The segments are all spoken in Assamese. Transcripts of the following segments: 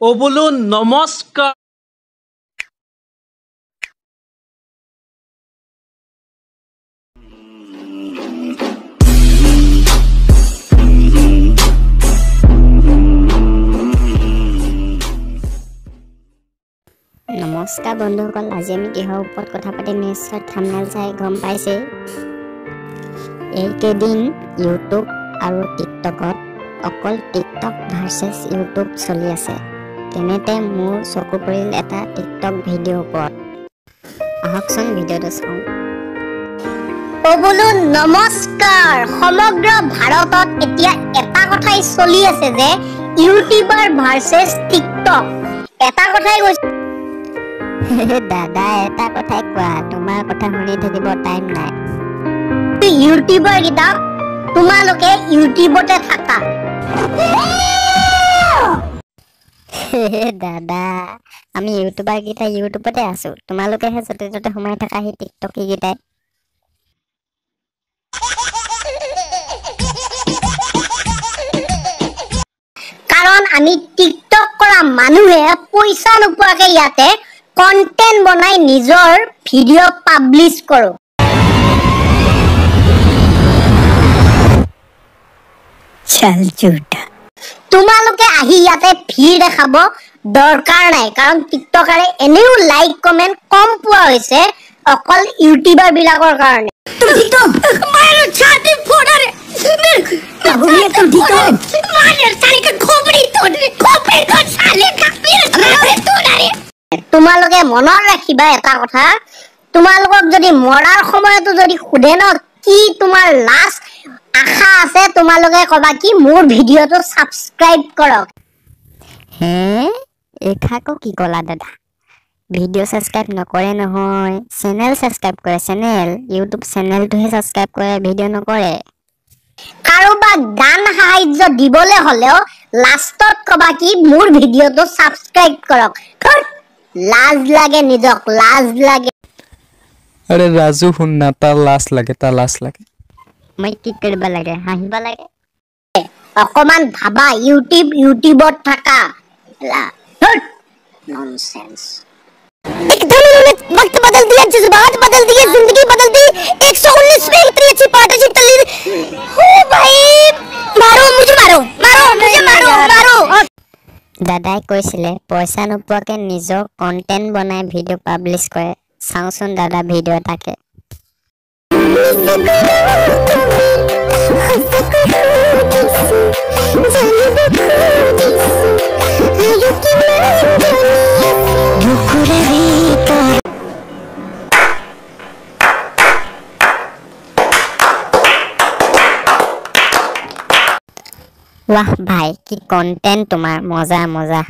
অ বোলো নমস্কাৰ। নমস্কাৰ বন্ধুসকল, আজি আমি কিহৰ ওপৰত কথা পাতিম নিশ্চয় থাম্বনেইল চাই গম পাইছেই। এইকেইদিন ইউটিউব আৰু টিকটকত অকল টিকটক ভাৰ্চেছ ইউটিউব চলি আছে। তেনেতে মোৰ চকু পৰিল এটা টিকটক ভিডিঅ'ৰ ওপৰত। আহকচোন ভিডিঅ'টো চাওঁ। অ বোলো নমস্কাৰ। সমগ্ৰ ভাৰতত এতিয়া এটা কথাই চলি আছে যে ইউটিউবাৰ ভাৰ্চেছ টিকটক। এটা কথাই কৈছো দাদা, এটা কথাই কোৱা, তোমাৰ কথা শুনি থাকিব টাইম নাই। ইউটিউবাৰ কেইটাক তোমালোকে ইউটিউবতে থাকা। দাদা, আমি ইউটিউবাৰ কেইটা ইউটিউবতে আছো, তোমালোকেহে য'তে ত'তে সোমাই থাকা সেই টিকটকি কেইটাই। কাৰণ আমি টিকটক কৰা মানুহে পইচা নোপোৱাকে ইয়াতে কন্টেন্ট বনাই নিজৰ ভিডিঅ' পাব্লিছ কৰো। তোমালোকে আহি ইয়াতে ভিৰ দেখাব দৰকাৰ নাই, কাৰণ টিকটকাৰে এনেও লাইক কমেণ্ট কম পোৱা হৈছে অকল ইউটিউবাৰ বিলাকৰ কাৰণে। তোমালোকে মনত ৰাখিবা এটা কথা, তোমালোকক যদি মৰাৰ সময়তো যদি সোধে ন কি তোমাৰ লাষ্ট আশা আছে, তোমালোকে কবা কি মোৰ ভিডিঅ'টো ছাবস্ক্ৰাইব কৰক। হে, এইষাকো কি ক'লা দাদা? ভিডিঅ' ছাবস্ক্ৰাইব নকৰে নহয়, চেনেল ছাবস্ক্ৰাইব কৰে। চেনেল, ইউটিউব চেনেলটোহে ছাবস্ক্ৰাইব কৰে, ভিডিঅ' নকৰে। কাৰোবাক দান সাহায্য দিবলৈ হ'লেও লাষ্টত কবা কি মোৰ ভিডিঅ'টো ছাবস্ক্ৰাইব কৰক। লাজ লাগে নিজক, লাজ লাগে। আৰে ৰাজু শুন না, তাৰ লাজ লাগে, তাৰ লাজ লাগে। মই কি কৰিব লাগে, হাঁহিব লাগে? অকমান ভাবা, ইউটিউব ইউটিউবত থাকা। ননসেন্স। एकदम इन्होंने वक्त बदल दिया, जज्बात बदल दिए, जिंदगी बदल दी। 119 में इतनी अच्छी पार्टनरशिप चल रही। ओ भाई, मारो मुझे, मारो मारो मुझे, मारो मारो। দাদাই কৈছিলে পইচা নোপোৱাকে নিজৰ কণ্টেণ্ট বনাই ভিডিঅ' পাব্লিছ কৰে। চাওঁচোন দাদা ভিডিঅ' এটাকে। ৱাহ ভাই, কি কণ্টেণ্ট তোমাৰ, মজা মজা।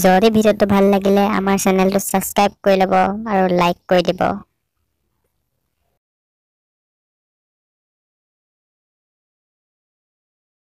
যদি ভিডিঅ'টো ভাল লাগিলে আমাৰ চেনেলটো ছাবস্ক্ৰাইব কৰি ল'ব আৰু লাইক কৰি দিব।